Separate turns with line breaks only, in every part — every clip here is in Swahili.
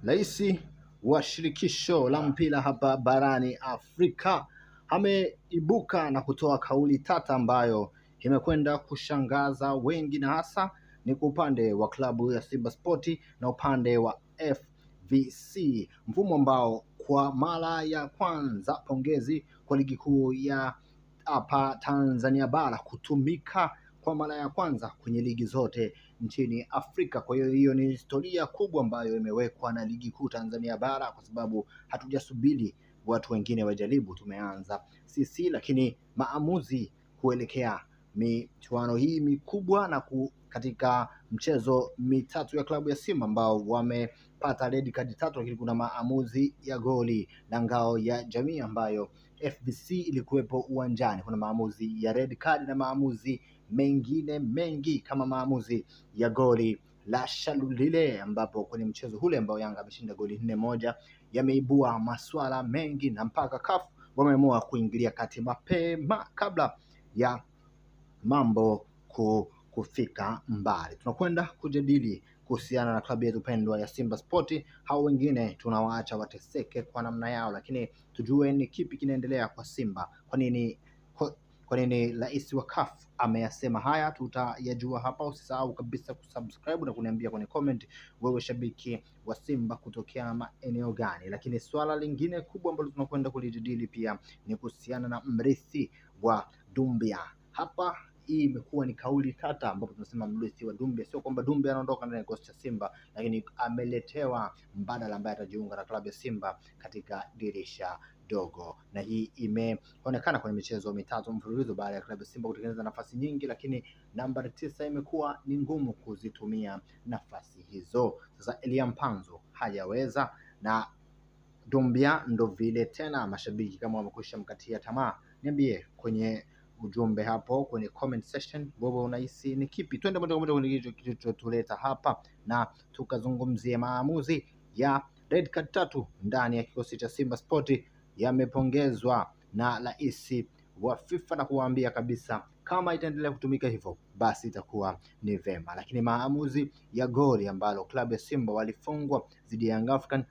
Rais wa shirikisho la mpira hapa barani Afrika ameibuka na kutoa kauli tata ambayo imekwenda kushangaza wengi na hasa ni kwa upande wa klabu ya Simba Sport na upande wa FVC, mfumo ambao kwa mara ya kwanza, pongezi kwa ligi kuu ya hapa Tanzania bara kutumika kwa mara ya kwanza kwenye ligi zote nchini Afrika. Kwa hiyo hiyo ni historia kubwa ambayo imewekwa na ligi kuu Tanzania bara, kwa sababu hatujasubiri watu wengine wajaribu, tumeanza sisi, lakini maamuzi kuelekea michuano hii mikubwa na katika mchezo mitatu ya klabu ya Simba ambao wamepata red card tatu, lakini kuna maamuzi ya goli la ngao ya jamii ambayo FBC ilikuwepo uwanjani. Kuna maamuzi ya red card na maamuzi mengine mengi kama maamuzi ya goli la Shalulile ambapo kwenye mchezo ule ambao Yanga ameshinda goli 4-1 yameibua maswala mengi na mpaka CAF wameamua kuingilia kati mapema kabla ya mambo kufika mbali. Tunakwenda kujadili kuhusiana na klabu yetu pendwa ya Simba Sport. Hao wengine tunawaacha wateseke kwa namna yao, lakini tujue ni kipi kinaendelea kwa Simba. Kwa nini rais wa CAF ameyasema haya? Tutayajua hapa. Usisahau kabisa kusubscribe na kuniambia kwenye comment, wewe shabiki wa Simba kutokea maeneo gani? Lakini swala lingine kubwa ambalo tunakwenda kulijadili pia ni kuhusiana na mrithi wa Dumbia. Hapa hii imekuwa ni kauli tata, ambapo tunasema mrithi wa Dumbia, sio kwamba Dumbia anaondoka ndani ya kikosi cha Simba, lakini ameletewa mbadala ambaye atajiunga na klabu ya Simba katika dirisha dogo, na hii imeonekana kwenye michezo mitatu mfululizo baada ya klabu ya Simba kutengeneza nafasi nyingi, lakini nambari 9 imekuwa ni ngumu kuzitumia nafasi hizo. Sasa Elia Mpanzu hajaweza na Dumbia ndo vile tena. Mashabiki kama wamekwisha mkatia tamaa, niambie kwenye ujumbe hapo kwenye comment section, wewe unahisi ni kipi? Twende moja kwa moja kwenye kitu kilichotuleta hapa na tukazungumzie maamuzi ya red card tatu ndani ya kikosi cha Simba Sport yamepongezwa na rais wa FIFA na kuwaambia kabisa kama itaendelea kutumika hivyo basi itakuwa ni vema. Lakini maamuzi ya goli ambalo klabu ya Simba walifungwa dhidi ya Young African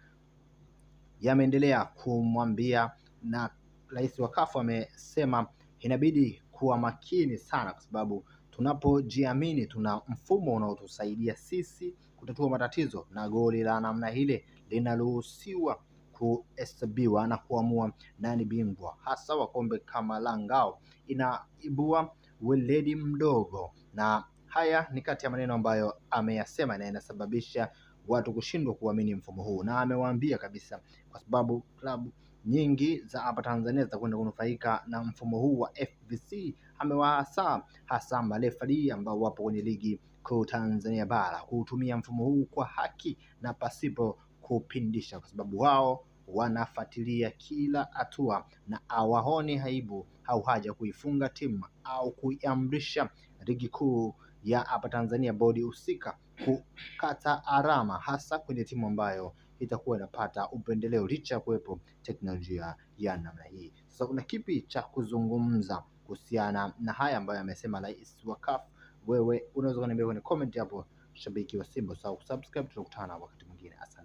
yameendelea kumwambia, na rais wa CAF amesema inabidi kuwa makini sana, kwa sababu tunapojiamini tuna mfumo unaotusaidia sisi kutatua matatizo, na goli la namna ile linaruhusiwa kuhesabiwa na kuamua nani bingwa, hasa wa kombe kama la ngao. Inaibua weledi mdogo, na haya ni kati ya maneno ambayo ameyasema na inasababisha watu kushindwa kuamini mfumo huu, na amewaambia kabisa, kwa sababu klabu nyingi za hapa Tanzania zitakwenda kunufaika na mfumo huu wa FVC. Amewaasa hasa marefali ambao wapo kwenye ligi kuu Tanzania bara kuutumia mfumo huu kwa haki na pasipo kupindisha, kwa sababu wao wanafuatilia kila hatua na hawaoni aibu au haja kuifunga timu au kuiamrisha ligi kuu ya hapa Tanzania bodi husika kukata alama, hasa kwenye timu ambayo itakuwa inapata upendeleo licha ya kuwepo teknolojia ya namna hii. Sasa una kipi cha kuzungumza kuhusiana na haya ambayo amesema rais wa CAF? Wewe unaweza kuniambia kwenye comment hapo, shabiki wa Simba. Usahau kusubscribe, tutakutana wakati mwingine. Asante.